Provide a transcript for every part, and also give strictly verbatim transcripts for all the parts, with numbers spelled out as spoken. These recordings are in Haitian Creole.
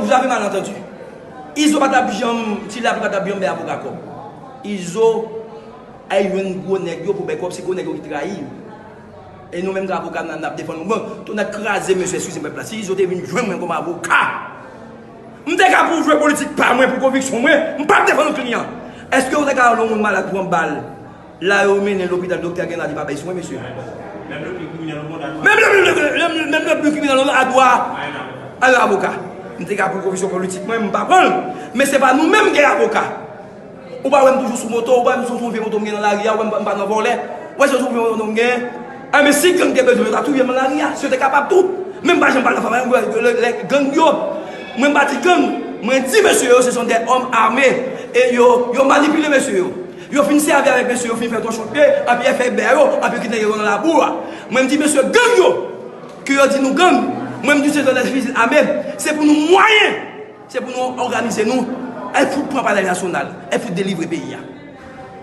Vous avez mal entendu. Izo pa t ap janm, Ti Lapli pa t ap janm bay avoka kòb. Izo ay jwenn gwo nèg yo pou bay kòb, se gwo nèg yo ki trayi yo. E nou menm k avoka n ap defann nou. Bon, tou n ap kraze mesye, eskize m pèp la. Si Izo te vin jwenn mwen kòm avoka, m te ka pou jwe politik pa mwen, pou konviksyon mwen, m p ap defann yon kliyan. Èske w te ka al yon moun malad pran bal? La yo mennen lopital, doktè Gennady pa bay swen, mesye. Menm le pli kriminèl o mond a dwa. Menm le pli kriminèl o mond a dwa a yon avoka. M te ka pou konviksyon politik mwen, m pa pran l. Men se pa nou menm ki avoka. Ou pa wè m toujou sou moto, ou pa wè m sou, sou vye moto m gen nan lari a, ou wè m pa, m pa nan vòlè. Ou wè se sou vye moto m gen. A, men si gang te bezwen, yo ta touye m nan lari a, si yo te kapab tou. Men m pa janm pale anfòm, lè, lè gang yo. Mwen m pa di gang, mwen di mesye yo, se son de òm ame. E yo, yo manipile mesye yo. Yo fin sèvi avèk mesye, yo fin fè twò chòt pye, anpi F B I yo, anpi yo kite yo nan labou a. Mwen m di mesye gang yo, ke yo di nou gang, mwen m di se zòn fizi ame, se pou nou mwayen, se pou nou òganize nou, al fout pran palè nasyonal, al fout delivre peyi a.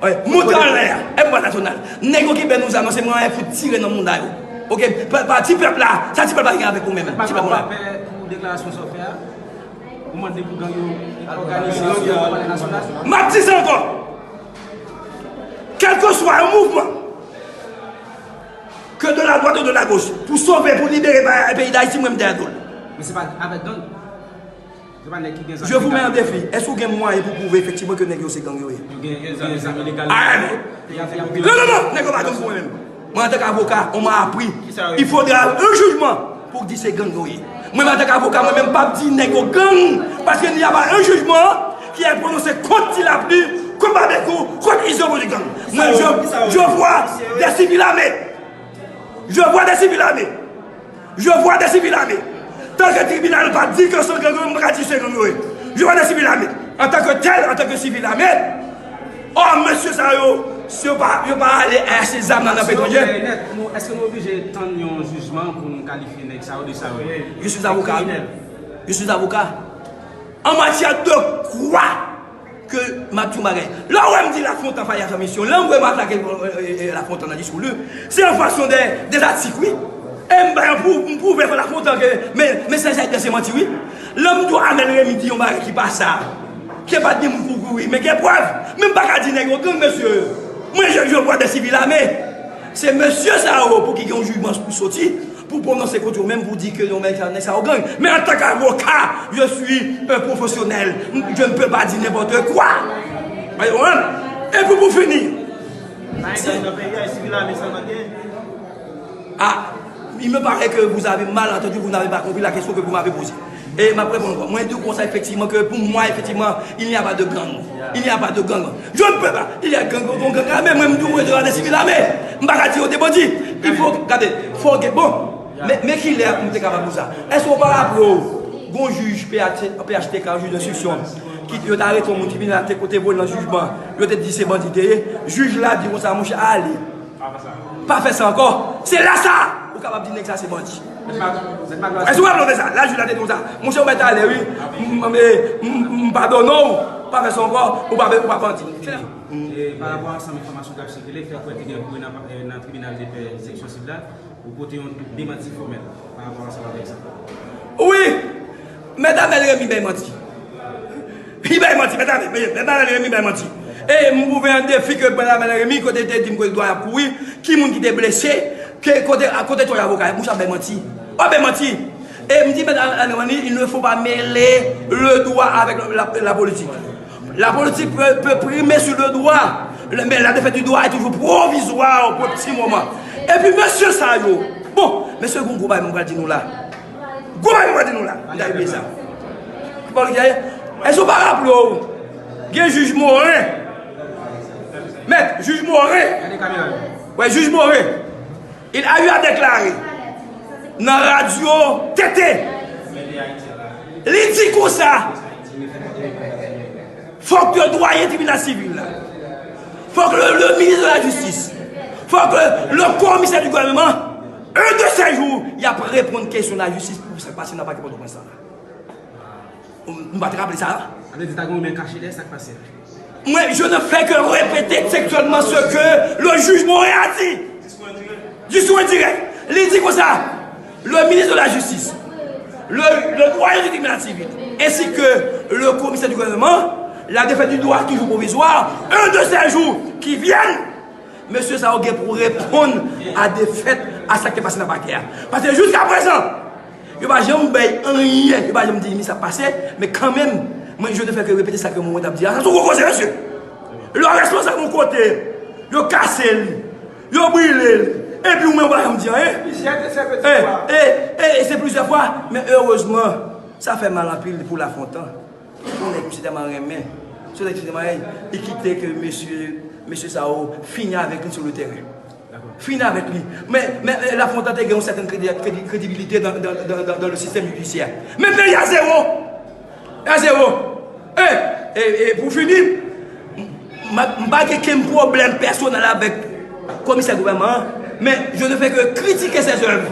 Wi, monte anlè a, al pran palè nasyonal. Nèg yo ki bay nou zam nan, se mwen al fout tire nan mouda yo. Oke, pa, pa ti pèp la, sa ti pèp la gen avèk ou menm, ti pèp la. Ou pa pè pou deklarasyon sa w fè a? Ou mande pou gang yo òganize yo, yo pran palè nasyonal. M ap di sa ankò. Kèlkeswa yon mouvman, ke de la dwat ou de la goch, pou sove, pou libere pa-, peyi Dayiti, mwen m dèyè do l. Men se pa avèk gang. Se pa nèg ki gen zam ilegal. Je vous mets en défi. Èske ou gen mwayen pou pwouve efektivman ke nèg yo se gang yo ye? Yo gen, yo gen zam ilegal. Ah, non. Y ap, y ap... Non, non, non, nèg yo pa gang pou mwen menm. Mwen, antanke avoka, on m'a appris, il faudra un jugement pou di se gang yo ye. Mwen, antanke avoka, mwen menm, m p ap di nèg yo gang, paske il n'y a pas un jugement qui est prononcé contre Ti Lapli, contre Babekyou, contre Izo pou di gang. Mwen, je, je vois des civils armés. Je vois des civils armés. Je vois des civils armés. Tanke tribinal pa di ke se gang yo, m pa ka di se gang yo ye. Je vois des civils armés. Antanke tèl, antanke sivil ame, ò, mesye sa yo, si yo pa, yo pa ale achte zam nan nan petwolye. Èske nou oblije tann yon jijman pou nou kalifye nèg sa yo de sa yo ye? Je suis avocat, oui. Je suis avocat. En matière de quoi? Ke m ap di yon bagay. Lè w wè m di Lafontan fè sa misyon, lè w wè m atake, e, e, e, Lafontan nan diskou li, se yon fason de, de tatik, wi. E m bay yon pou, m pwouve Lafontan ke, men, men se, se, se manti, wi. Lè m di w Amel Remy di yon bagay ki pa sa, ke pa t gen moun pou kouri, men gen prèv. Men m pa ka di nèg yo gang, mesye. Mwen, je, je vois des civils armés. Se mesye sa yo pou ki gen yon jijman pou soti, pou pwononse kont yo menm, pou di ke non, men nèg sa yo gang. Men antanke avoka, je suis un professionnel. Je ne peux pas dire n'importe quoi. Vous voyez, hein? Et puis pour finir, ah, il me paraît que vous avez mal entendu, vous n'avez pas compris la question que vous m'avez posée. E m ap reponn ankò. Mwen di w konsa, efektivman, ke pou mwen, efektivman, il n'y a pas de gang. Il n'y a pas de gang. Je ne peux pas. Il y a gang, gang, gang ame, mwen, m di w, mwen, de sivil ame. M pa ka di yo te bandi. Il faut, gade, fò gen, bon, men, men kilè m te kapab di sa? Èske w pa raple w, gon jij P H T K, jij denstriksyon, ki, yo te arete yon moun, tribinal te, te voye l nan jijman, yo te di se bandi te ye, jij la di konsa, monchè, ale. Pa fè sa ankò. Se la sa ou kapab di nèg sa se bandi. Èske w ap love sa? La jij la te di w sa. Monchè, ou mèt ale, wi. M, m, m, m, m padone w. Pa fè sa ankò. Ou pa, ou pa bandi. Se la. E, pa rapò a ansanm enfòmasyon k ap sikile, fè kwè te gen kouri nan, e, nan tribinal de pè seksyon sid la, ou pote yon demanti fòmèl pa rapò ansanm avèk sa. Wi. Mèt Amel Remy bay manti. Li bay manti, mèt Amel, mèt Amel Remy bay manti. E m pwouve an defi ke mèt Amel Remy, kote l te di m kote dwa y ap kouri, ki moun ki te blese, ke kote, kote twò avoka, mouche ap bay manti. W ap bay manti. E m di mèt Amel Remy, il ne faut pas mêler le droit avec la, la politique. La politique peut, peut primer sur le droit, le, mais la défaite du droit est toujours provisoire pour un petit moment. Epi mesye sa yo, bon, mesye, gon gwo bagay mwen pral di nou la. Gwo bagay mwen pral di nou la. M ta bliye sa. Ki pa w ki ye? Èske w pa raple w? Gen jij Morin. Mèt, jij Morin. Wè, jij Morin. Il a eu à déclarer nan radyo T T. Li di konsa, fòk yo dwaye tribinal sivil la. Fòk le, le ministre de la justice, fòk le, le commissaire du gouvernement, un de ces jours, y ap reponn kesyon lajistis pou sa k pase nan pakè Pòtoprens la. M pa te raple sa. Sa vle di ta gen yon men kache dèyè sa k pase a. Mwen, je ne fais que répéter textuellement ce que le juge Morin a dit. Diskou endirèk. Li di konsa, le ministre de la justice, Le, le doyen du tribunal civil, ainsi que le commissaire du gouvernement, la défaite du droit toujours provisoire, un de ces jours qui viennent, mesye sa yo gen pou reponn a defèt a sa ki te pase nan pakè a. Paske jiska prezan, yo pa janm bay anyen, yo pa janm di ni sa pase, men kanmenm, mwen, je ne fais que répéter sa ke mwen t ap di a. Sa se yon gwo koze, mesye. Lè w responsab yon kote, yo kase l, yo brile l, epi ou menm ou pa janm di anyen. Plizyè de sèvitè. E, e, e, e se plizyè fwa, men erezman, sa fè mal anpil pou Lafontan. Yon nèg misye tèlman renmen. Se nèg misye tèlman renmen, li kite ke mesye, mesye sa yo fini avèk li sou le teren. Fini avèk li. Men, men, men Lafontan te gen yon sètèn kredi-, kredi-, kredibilite dan, dan, dan, dan, dan le sistèm jidisyè. Men peyi a zewo. A zewo. E, e, e pou fini, m, m pa gen kenn pwoblèm pèsonèl avèk komisè gouvènman an, men je ne fais que critiquer ses œuvres.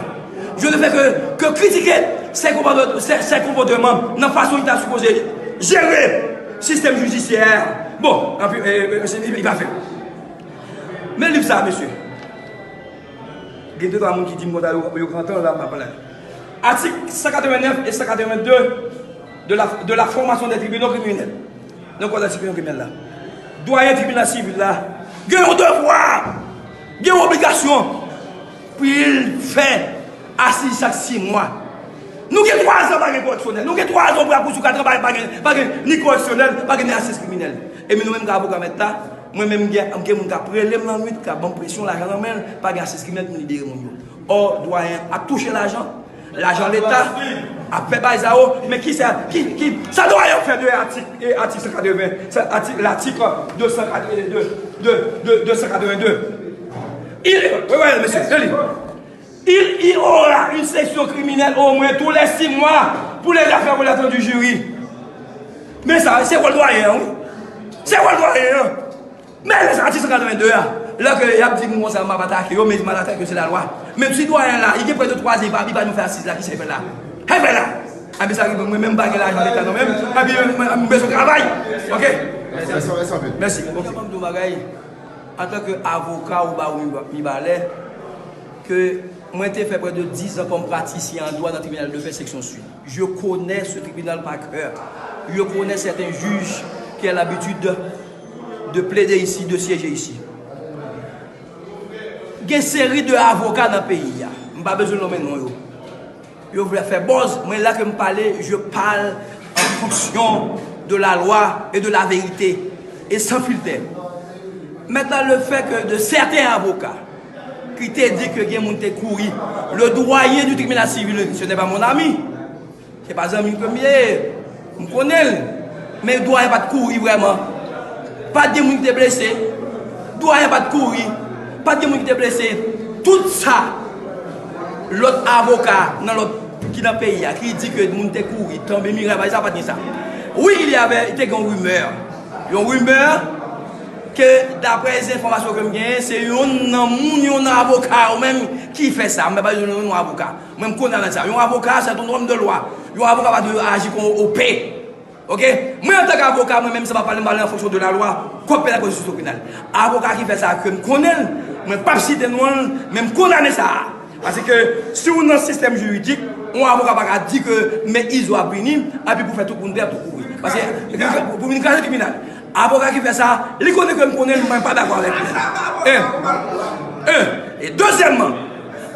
Je ne fais que, que critiquer ses comporte-, ses, ses comportements nan fason li ta sipoze jere sistèm jidisyè a. Bon, anpi, e, e, e, li pa fè. Men liv sa a, mesye. Gen de twa moun ki di m konsa, yo, yo gran tan la, m ap pale. Atik san katrevennnèf e san katrevende de la, de la formation des tribunaux criminels. Nan kòd enstriksyon kriminèl la. Dwayen tribinal sivil la gen yon devwa, gen yon obligasyon pou l fè asiz chak sis mwa. Nou gen twa zan pa gen koreksyonèl. Nou gen twa zan pou apou sou kat an pa, pa gen, pa gen ni koreksyonèl, pa gen ni asiz kriminèl. Epi nou menm k avoka mèt la, mwen menm gen, gen moun k ap rele m lannwit, k ap ban m presyon, lajan nan men l, pa gen asiz kriminèl pou m libere moun yo. Ò, dwayen ap touche lajan. Lajan Leta ap fè bay sa yo, men ki sa, ki, ki, sa dwayen ap fè de atik, e atik san katreven, sa, atik, latik de san katreven de, de, de, de san katreven de. Il, wi, wi, mesye, de li. Il y aura une session criminelle au moins tous les six mois pour les affaires relatives du jury. Men sa, se wòl dwayen an, wi. Se wòl dwayen an. Men lè sa, atik san katreven de a, lè ke y ap di m konsa, m ap atake yo, men m al atake yo, se lalwa. Men si dwayen la, li gen près de twa zan, li pa, li pa nou fè asiz la, kisa l fè la? Sa l fè la? Epi sa rive, mwen menm m pa gen lajan Leta non menm, epi mwen, mwen bezwen travay. Oke? Mèsi, mèsi anpil. Mèsi. Oke. Mwen di yon bagay, antanke avoka ou Bawo Mibalè, ke mwen te fè près de dix ans kòm pratisyen an dwa nan tribinal de pè seksyon Sid. Je connais ce tribunal par cœur. Je connais certains juges qui ont l'habitude de, de plaider ici, de siéger ici. Gen seri de avoka nan peyi a. M pa bezwen nonmen non yo. Yo vle fè buzz, mwen la ke m pale, je parle en fonction de la loi et de la vérité et sans filter. Maintenant, le fait que de certains avocats ki te di ke gen moun te kouri, le doyen du tribunal civil, ce n'est pas mon ami. Se pa zanmi m ke m ye. M konnen l. Men dwayen pa t kouri vrèman. Pa t gen moun ki te blese. Dwayen pa t kouri. Pa t gen moun ki te blese. Tout sa, lòt avoka nan lòt ki nan peyi a, ki di ke moun te kouri, tonbe miray, bagay sa, pa t gen sa. Wi, il y avait, te gen yon rimè. Yon rimè ke, daprè enfòmasyon ke m genyen, se youn nan moun, youn nan avoka yo menm ki fè sa. Mwen pa bezwen non yon avoka. Mwen, m konnen nan sa. Yon avoka, c'est un homme de loi. Yon avoka pa dwe aji kon O P. Oke? Mwen, antanke avoka, mwen menm, sa pa pale, m pale an fonksyon de la lwa, kòd penal, pwosedi penal. Avoka ki fè sa, ke m konnen l, mwen p ap site non l, men m kondane sa. Paske, si w nan sistèm jiridik, yon avoka pa ka di ke men Izo ap vini, epi pou fè tout moun pè, tou kouri. Paske, pou vin kraze tribinal. Avoka ki fè sa, li konnen ke m konnen l, mwen pa dakò avèk li. En. En. E dezyèmman,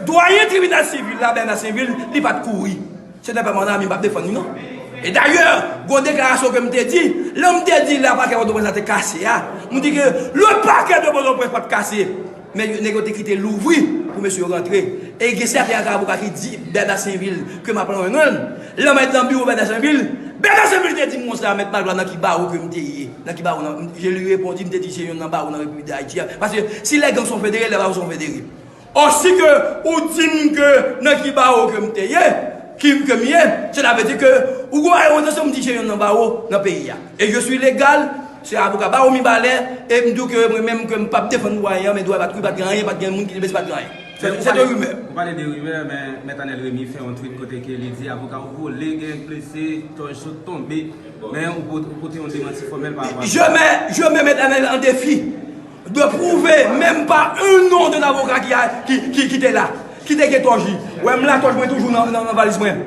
dwayen tribinal sivil la, Bernard Sainvil, li pa t kouri. Se te pa mon ami, m p ap defann li non. E dayè, gon deklarasyon ke m te di, lè m te di la pakè Pòtoprens la te kase a, m di ke le parquet de Port-au-Prince pa t kase. Men nèg yo te kite louvri pou mesye yo rantre. E gen sèten avoka ki di Bernard Sainvil ke m ap lonyen non l. Lè m al nan biwo Bernard Sainvil, Bernard Sainvil te di m konsa, mèt Malglwa, nan ki bawo ke m te ye, nan ki bawo nan, je lui répondu, m te di se youn nan bawo nan Repiblik Dayiti a. Paske si les gangs sont fédérés, les barreaux sont fédérés. Ò, si ke ou di m ke nan ki bawo ke m te ye, ki ke m ye, cela veut dire ke ou gon ayotansyon m di se youn nan bawo nan peyi a. E je suis légal, se avoka bawo Mibalè, e m di w ke mwen menm ke m p ap defann dwayen an, men dwayen pa t kouri, pa t gen anyen, pa t gen moun ki te blese, pa t gen anyen. Se, se de rimè. Ou pale de rimè, men Mèt Anèl Remy fè yon tweet kote ke li di avoka yo vole, gen blese, tòj sot tonbe, men ou pote, ou pote yon demanti fòmèl pa rapò a sa. Je mets, je mets Mèt Anèl en défi de prouver même pas un nom d'un avocat qui a, qui, qui, qui était là, ki te gen tòj li. Wè m la, tòj mwen toujou nan, nan, nan valiz mwen.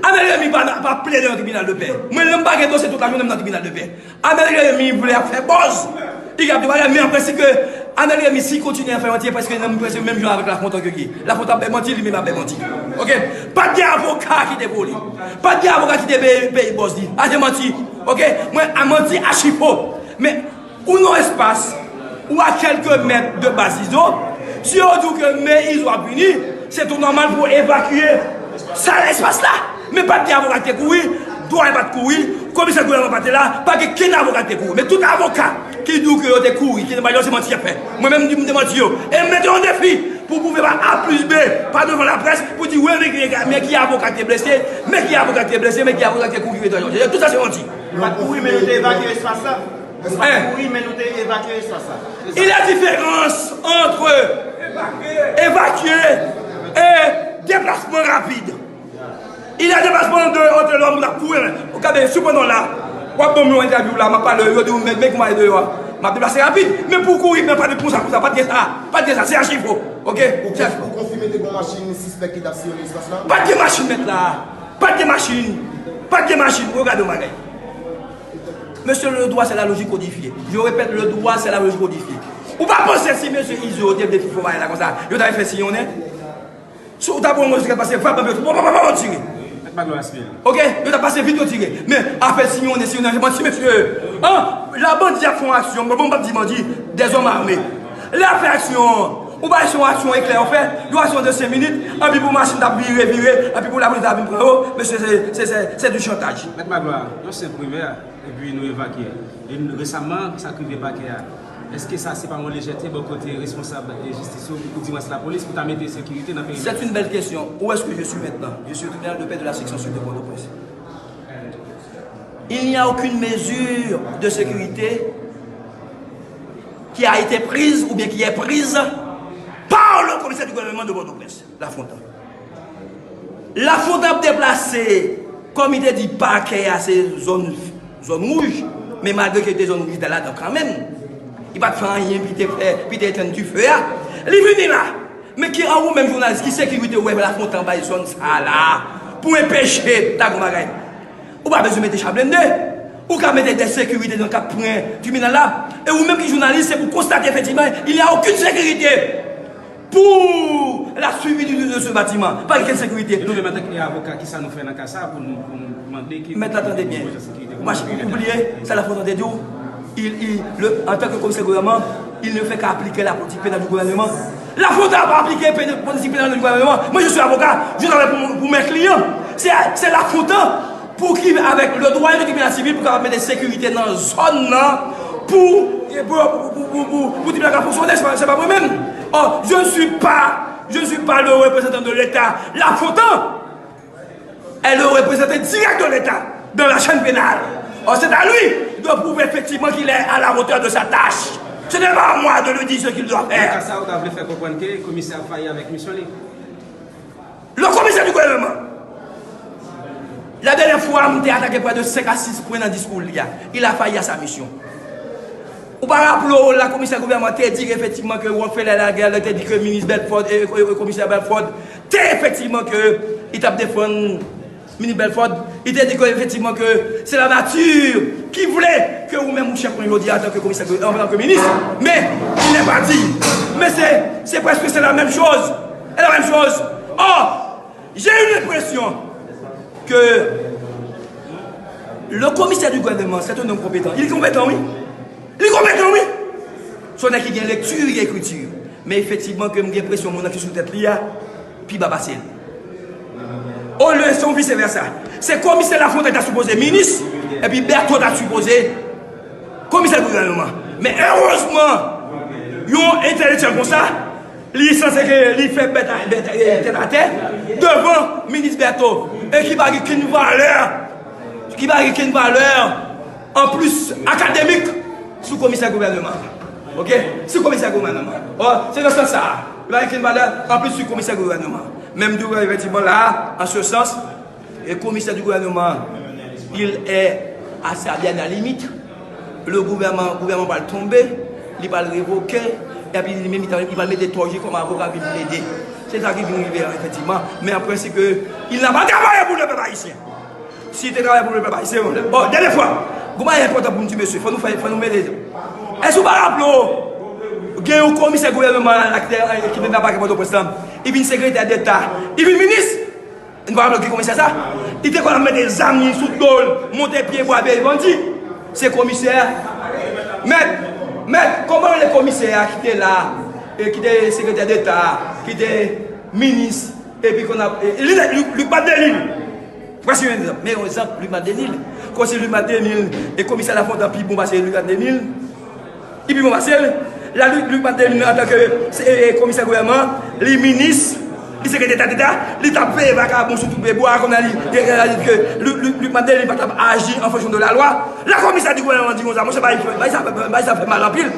Amel Remy pa, pa plede nan tribinal de pè. Mwen, lè m pa gen dosye tout lajounen, m nan tribinal de pè. Amel Remy vle ap fè buzz. Li ap di bagay, men aprè si ke Amel Remy, si kontinye ap fè manti, prèske nan, prèske menm jan avèk Lafontan ke ki. Lafontan ap bay manti, li menm ap bay manti. Oke? Pa t gen avoka ki te pou li. Pa t gen avoka ki te peye, peye buzz li. A se manti. Oke? Mwen, a manti a chifo. Men, ou nan espas, ou a kèlke mèt de baz Izo, si yo di w ke men Izo ap vini, se tou nòmal pou w evakye sal espas la. Men pa t gen avoka ki te kouri, dwa pa t kouri, komisè gouvènman pa te la, pa gen kenn avoka ki te kouri. Men tout avoka ki di w ke yo te kouri, ki te bay yo, se manti y ap fè. Mwen menm, m di m te manti yo. E m mete yon defi pou pwouve pa A plis B, pa devan laprès, pou di, wi, men ki, men ki avoka ki te blese, men ki avoka ki te blese, men ki avoka ki te kouri, ki te... Tout sa se manti. Nou pa t kouri, men nou te evakye espas la. Nou pa t kouri, men nou te evakye espas la. Il y a différence entre évacuer et déplacement rapide. Il y a déplacement de, entre l'homme la kouri. Ou ka ben, sipandan la, w ap ban m yon entèvyou la, m ap pale, yo di w, men, men kouman e deyò a. M ap deplase rapid. Men pou kouri, men pa de konsa, konsa, pa t gen sa. Pa t gen sa, se achifo. Oke? Ou konf-, ou konfime te gen yon machin sispèk ki t ap siyonnen espas la? Pa t gen machin, mèt la. Pa t gen machin. Pa t gen machin. Ou gade yon bagay. Mesye, le droit, c'est la logique codifiée. Je répète, le droit, c'est la logique codifiée. Ou pa panse si mesye Izo te vle fè bagay la konsa, yo ta fè siyonnen? Si w ta pran yon mouche ki pase, frap anpil, pò, pò, pò, pò, tire. Mèt Magloire, simen. Oke? Yo ta pase vit, yo tire. Men, afè siyonnen, siyonnen, se manti, mesye. An, la bandi ap fè yon aksyon, bon, bon, m p ap di bandi, dèzòm ame. Lè ap fè aksyon, ou pa wè se yon aksyon eklè yo fè, yon aksyon de senk minit, anpi pou machin ta vire, vire, anpi pou lapolis ta vin pran yo, mesye, se, se, se, se du chantage. Mèt Magloire, yon senp rimè, epi nou evakye. E n-, resaman, sa k rive pakè a. Èske sa se pa yon lejète bò kote responsab e jistis yo, oudimwens lapolis, pou ta mete sekirite nan perimèt? C'est une belle question. Où est-ce que je suis maintenant? Je suis au tribunal de paix de la section sud de Port-au-Prince. Il n'y a aucune mesure de sécurité qui a été prise ou bien qui est prise par le commissaire du gouvernement de Port-au-Prince, Lafontan. Lafontan ap deplase, kòm li te di pakè a se zòn, zòn wouj, men malgre ke li te zòn wouj, li te ladan kanmenm. Li pa t fè anyen, pi te fè, pi te etenn dife a. Li vini la. Men ki an ou menm jounalis, ki sekirite ou wè Lafontan bay zòn sa la pou enpeche ta gon bagay? Ou pa bezwen mete cha blende. Ou ka mete de sekirite nan k ap pran tribinal la. E ou menm ki jounalis, se pou konstate efektivman, il y a aucune sécurité pour la suivi de, de ce bâtiment. Pa gen kenn sekirite. E nou menm antanke avoka, kisa nou fè nan ka sa pou nou, pou nou mande ke... Mèt la, tande byen. Ou pa, ou bliye sa Lafontan te di w? Il, il, le, en tant que commissaire du gouvernement, il ne fait qu'appliquer la politique pénale du gouvernement. Lafontan ap aplike pene-, politik penal du gouvernement. Moi, je suis avocat, je travaille pour, pour mes clients. C'est, c'est Lafontan pou ki, avèk le doyen de tribinal sivil, pou kapab mete sekirite nan zòn nan, pou, pou, pou tribinal ka fonksyone, se pa, se pa mwen menm. Or, je ne suis pas, je ne suis pas le représentant de l'État. Lafontan est le représentant direct de l'État dans la chaîne pénale. Or, c'est à lui de prouver effectivement qu'il est à la hauteur de sa tâche. Ce n'est pas à moi de lui dire ce qu'il doit faire. Nan ka sa, ou ta vle fè konprann ke komisè a fayi avèk misyon li? Le commissaire du gouvernement, la dènyè fwa, m te atake prè de senk a sis pwen nan diskou li a. Il a failli à sa mission. Ou pa raple w, la komisè gouvènman te di efektivman ke Rockefeller Laguerre te di ke minis Belfort, e, e, e, komisè Belfort, te efektivman ke li t ap defann minis Belfort, li te di ke efektivman ke se lanati ki vle ke ou menm ou chèf mwen jodi a antanke komisè, antanke minis, men il n'est pas dit. Men se, se prèske se la menm choz. E la menm choz. Or, j'ai eu l'impression que le commissaire du gouvernement, c'est un homme compétent. Il est compétent, oui. Li konpetan, wi. Se yon nèg ki gen lekti, ekriti. Men efektivman ke m gen enpresyon moun nan ki sou tèt li a pi ba pase l. Olye se yon vise vèsa. Se komisè Lafontan ta sipoze minis, epi Bertho ta sipoze komisè gouvènman. Men erezman, yon entèlektyèl konsa, li sanse ke li fè bèt a, bèt, e, tèt atè devan minis Bertho, e ki pa gen kenn valè, ki pa gen kenn valè anplis akademik sou komisè gouvènman. Oke? Sou komisè gouvènman. Or, se nan sans sa a. Li pa gen kenn valè anplis sou komisè gouvènman. Men m di w efektivman la, en ce sens, e komisè du gouvernement, il est à sa dernière limite. Le gouvernement, gouvènman pral tonbe, li pral revoke, Epi li menm, li ta, li pral mete Torgy kòm avoka vin plede. Se sa ki vin rive a, efektivman. Men an prensip, il n'a pas travaillé pour le peuple haïtien. Si te travay pou le pèp ayisyen, bon, dènye fwa, gon bagay enpòtan pou m di, mesye, fò nou fè, fò nou mele. Èske w pa raple w, gen yon komisè gouvènman la ki te, ki te nan pakè Pòtoprens lan, li vin sekretè deta, li vin minis? Nou pa raple w ki komisè sa? Li te konn ap mete zam li sou do l, monte pyebwa, peye bandi. Se komisè. Mèt, mèt, kòman rele komisè a ki te la, e ki te sekretè deta, ki te minis, epi konn ap, e, li, li, li pa de li. Prèske yon egzanp. Men yon egzanp, Luc Madelil. Kòmsi Luc Madelil e komisè Lafontan pi bon pase Luc Madelil. Li pi bon pase l. La, Luc, Luc Madelil, antanke se, e, e, komisè gouvènman, li minis, li sekretè deta, li t ap veye vakabon sou tout pye bwa, kòm li, li, li, li, Luc, Luc, Luc Madelil pa t ap aji an fonksyon de la lwa. La komisè di gouvènman di konsa, monchè, bay, bay sa, bay sa fè mal anpil.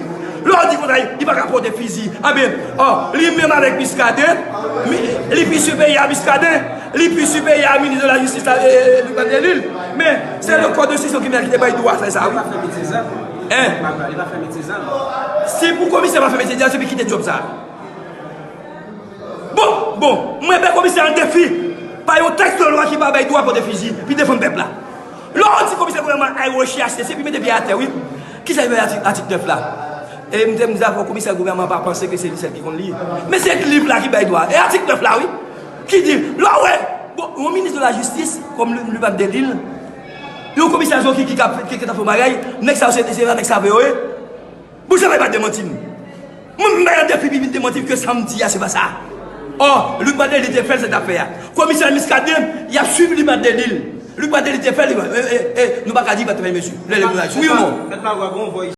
Lè w di konsa, li pa ka pote fizi. Anben, ò, li menm avèk Muscadin, mi, li pi siperyè a Muscadin. Li pi siperyè a minis de la jistis la, e, e, Luc Madelil. Men, se le code de instruction criminelle ki te bay dwa fè sa, wi. Li pa fè metye zam. Hein? Li pa fè metye zam. Si pou komisè pa fè metye zam, se pou kite djòb sa. Bon, bon, mwen bay komisè an defi. Pa yon tèks de lwa ki pa bay dwa pote fizi, pi defann pèp la. Lè w di komisè gouvènman al recherche, se pi mete pye atè, wi. Kisa ki fè atik, atik nèf la? E m te m di avè w, komisè gouvènman pa panse ke se li sèl ki konn li. Men se liv la ki bay dwa. E atik nèf la, wi. Ki di, lè w wè, bon, yon minis de la jistis, kòm Luc, Luc Madelil, yon komisè Joki ki, ki, ki, ki t ap fè yon bagay, nèg sa yo se, se pa nèg sa vre yo ye. Bon, se pa, pa demanti m. Mwen, m bay an defi, pi vin demanti m ke sa m di a, se pa sa. Ò, Luc Madelil te fè l, se t ap fè a. Komisè Muscadin, y ap swiv Luc Madelil. Luc Madelil te fè l, e, e, e, nou pa ka di pa te fè, mesye. Lè, lè, wi ou non? Mèt Magwa, gon vòy.